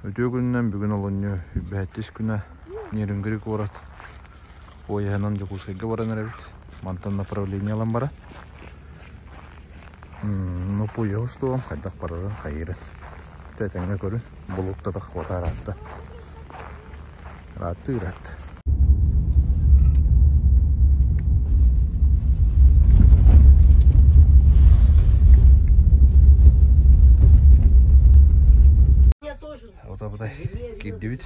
Үтүө күнүнэн бүгүн олунньу бэһэттис күнэ Нерюнгри куорат поеһынан Дьокуускайга баран эрэбит. Мантан направление ылан баран. Ну поеһы устуом хайдах барарын хайыырын. Тэтэҥҥэ көрүн. Булук да таххыбата ыраатта. Ыраатты ыраатта. Отабытай киирдибит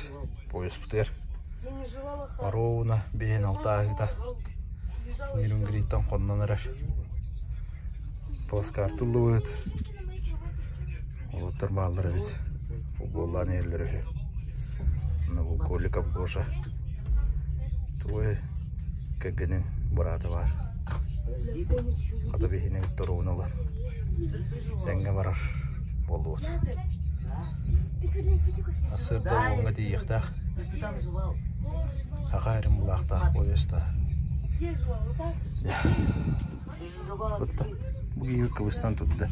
поезпытыгар Ровно биһин алтааһыта Нерюнгриттан хоннон эрэр. Плацкарт ыллыбыт. Олоттор бааллар эбит. Футболлаан иһэллэр үһү. Бу Голиков Гоша. Туой кэргэнин быраата баар. Хата биһини кытта оруобуна ылан тэҥҥэ барар буоллубут. Сарсыарда уоҥҥа тиийиэхтээх. Саха эрин булаахтаах поезда. Бу киһи кыбыстан турда.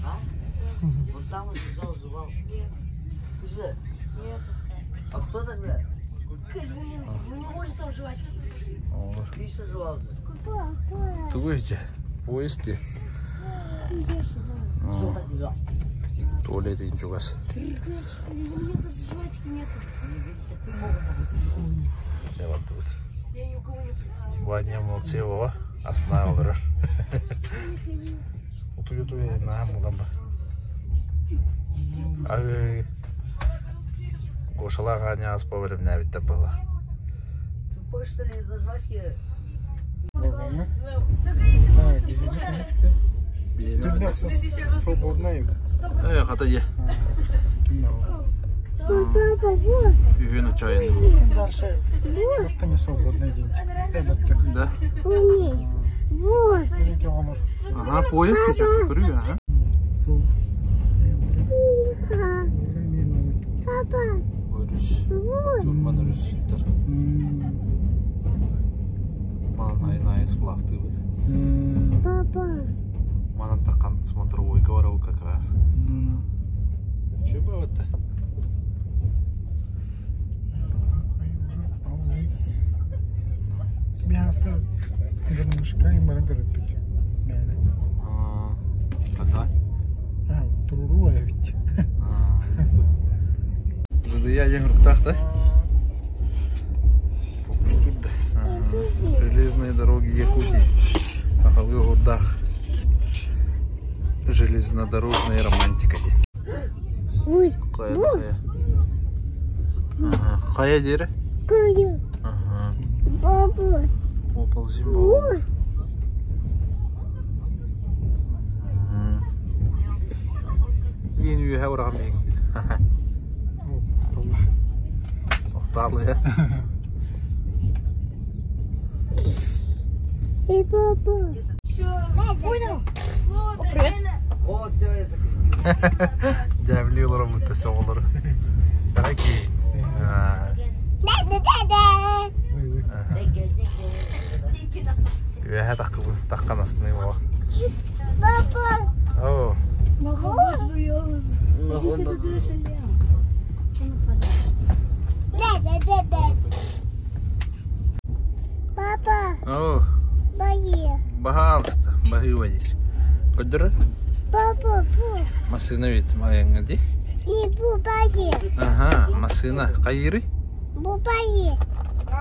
Тугу ичэ? Поезд дии. Туалет иһин чугас. Дьэ бардыбыт. Ваня молодцы оҕо астына олорор. Утуй-утуй наһаа муулан бар. Ай Гошалаах Аня аспа бэлэмнээбиттэр буолла. Э, хата дьэ. Үһүн очойун. Да. Ага, поезд сейчас, көрү, ага. Өрүс. Чурман өрүс сытар. Баланайын айыс булафтыыбыт. Манан таххан смотровойга барабыт как раз. Че бабыта? Биһааска гармошкайын баран көрөппүт. Мээнэ. Когда? Туруруу эбит. Жудуя день руктах, да? Железные дороги Якутии. Ахалгы Урдах. Железнодорожная романтика диэн. Хайа хайа. Хайа диэри? Ага. Оползим Иин үөһэ ураҕам иһин. Охтаалыа. Привет. Дьээбилии олороммут да сөҕөлөр. Дорогие. Үөһэ таххан астыныы буо. О. Папа. О. Баи. Баһаалыста, баһыыба диир. Көрдөрөр? Папа, бу. Массыына бит айаҥҥа дии. Не бу баи. Аха, массыына. Хайыырый? Бу баи.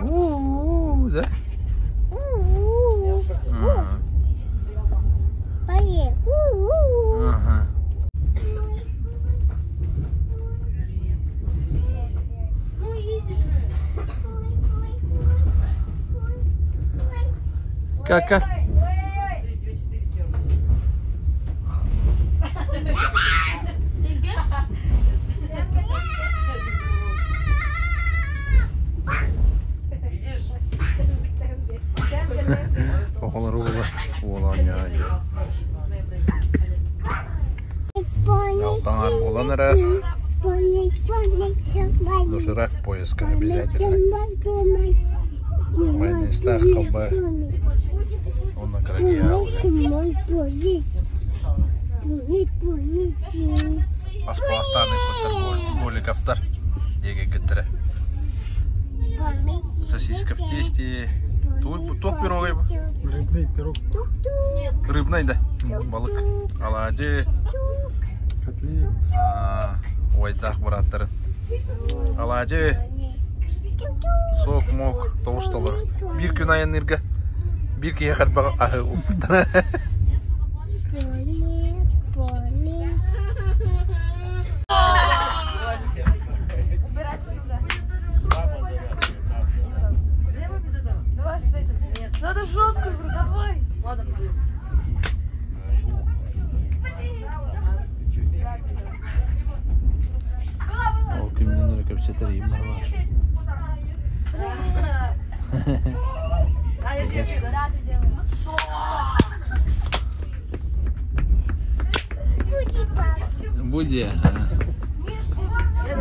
У-у-у, да? У-у-у. Баи. У-у-у. Ага. Как, как? Оҕолор уола уола оонньоо Алтаҥар буолан эрэр. Доширак поездка обязательно. Майонезтаах халба уонна кыракый Аспаастаан ыыппыттар Голиковтар. Диэгэйгэттэрэ. Сосиска в тесте. Туох пирогай бу? Рыбный пирог. Рыбный да? Балык. Алаадьы. Котлет. Уайдаах бырааттарын. Алаадьы. Сок-мок, тоҕус толору. Биир күн айанныырга биир киһи харбаҕа аһы укпуттара. Давай с этим. Надо жесткую игру, давай. Ладно. Ол күннэн эрэ кэпсэтэр ийэм баҕалаах. Буди.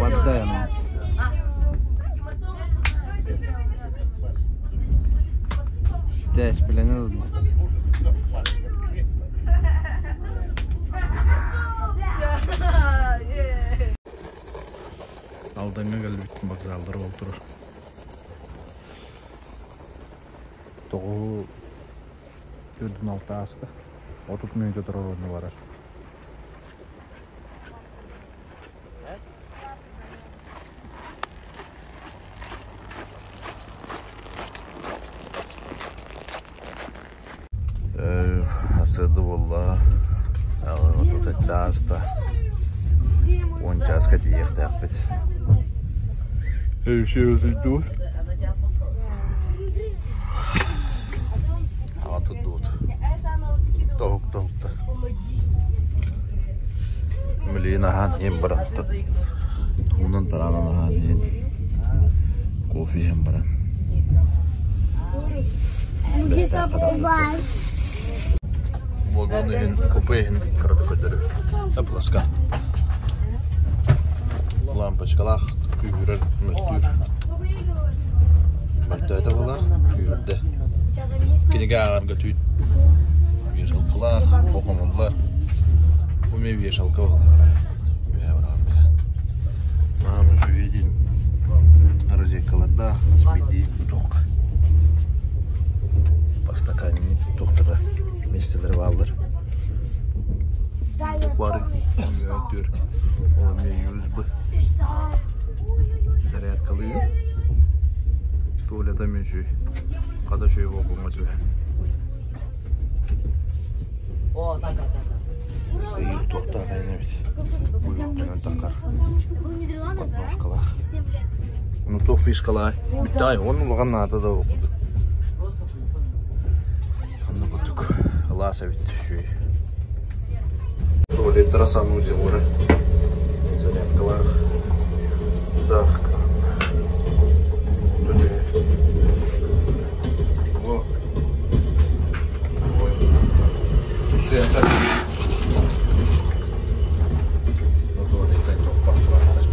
Бадай. Тэс билэн ылла. Алдаҥҥа кэлбит вокзаллар ол турар. Тоҕуһу төрдүн алта ааста. 30 мүнүүтэ турар уонна барар. Сырды буолла. Отут ааста. 10 чааска тиийиэхтээхпит. Өйсү Аҕа турдубут. Тоһук тоһукта. Билигин аһаан иһэн баран уунан тараанан аһаан иһэн кофе иһэн баран Вагон иһин, купе иһин кыратык көрдөрөбүт. Тапласка. Лампочкалаах күүһүрэр, мөлтүүр. Мөлтөөтө буолар, күүһүрдэ. Кинигэ ааҕарга түүт вешалкалаах, хомуллар. Бу эмиэ вешалка буолар. Үөһэ бараҕын быһа. Маама үчүгэй диэн розеткалардаах, хас биирдии туох постаканник туохтара миэстэлэрэ бааллар. Бары өтөр ол эмиэ USB зарядкалыыр. Туалета эмиэ үчүгэй. Хата үчүгэй буолбуҥҥа түһэн. Ыйык туохтаах айан эбит. Буйуктанан таххар. Подножкалаах. Ну туох фишкалаах. Бүттэй, он улахан наада да окуду. Онно курдук ылаас эбит үчүгэй. Туалеттара санузеллара зарядкалаах даах Центр. Ну, туалеттан тохпах тураттар.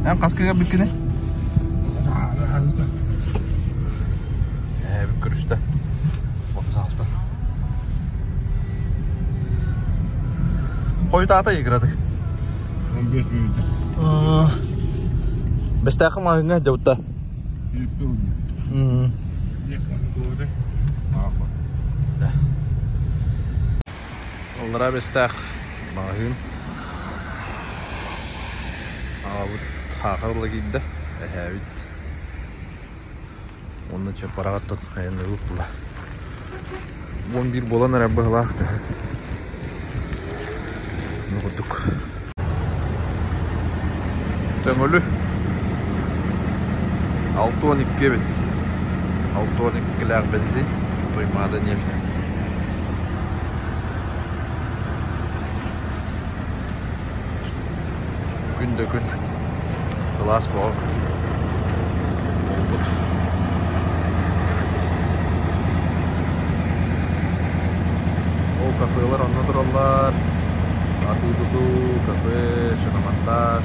Эн хаскыга бүккүнэ? Ээ, көрүстэ. Вокзалтан. Хойутаата иградык. 15 минут. Бэстээхи маһыҥа дьабытта. Аллараа Бэстээх маҕаһыын. Аҕабыт хаахар ыла киирдэ, эһээбит. Уонна Чаппараҕаттан айанныыбыт була. 11 буолан эрэр быһыылаах төһө. Бу курдук. Төҥүлү 62 эбит. 62-лээх бензин, Туймаада нефть. Күн да күн кылаас бөҕө буолбут. Ол кафелар онно тураллар. Атыы-тутуу, кафе, шиномонтаж.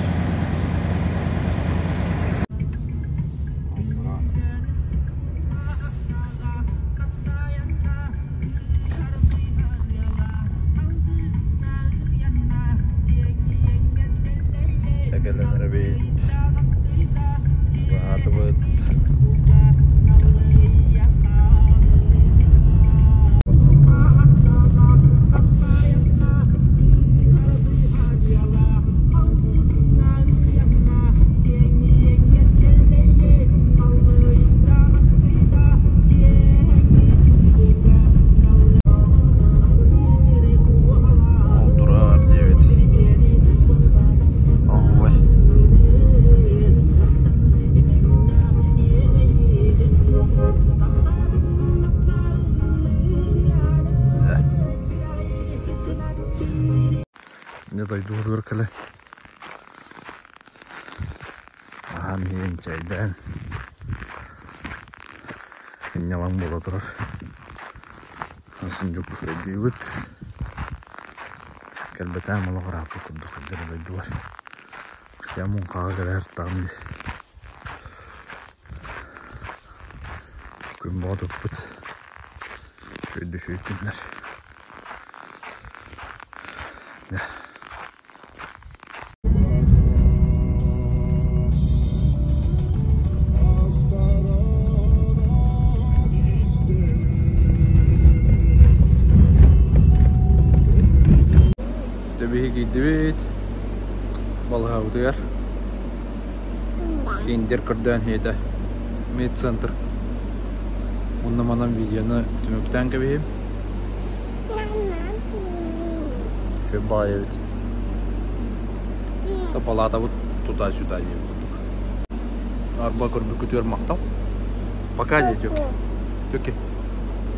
Дьэ дойдубутугар кэлэн аһаан иһэн чэйдээн сынньалаҥ буола турар. Сын Дьокуускайдыыбыт. Кэлбэтэҕим олох ырааппыт курдук сылдьар дойдубар. Хотя муҥхаҕа кэлэ сырыттаҕым дии. Күн бөҕө туппут. Үчүгэй күннэр. Дьэ биһиги киирдибит балыһабытыгар Киндер көрдөөн иһиэтэ медцентр Онно манан видеоны түмүктээн кэбиһим. Үчүгэй баҕайы эбит. Палатабыт туда-сюда диэн курдук. Арба көрбүккүтүгэр махтал. Пока дии Тёке. Тёке.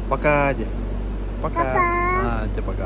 Пока дии. Пока. А, дьэ пока.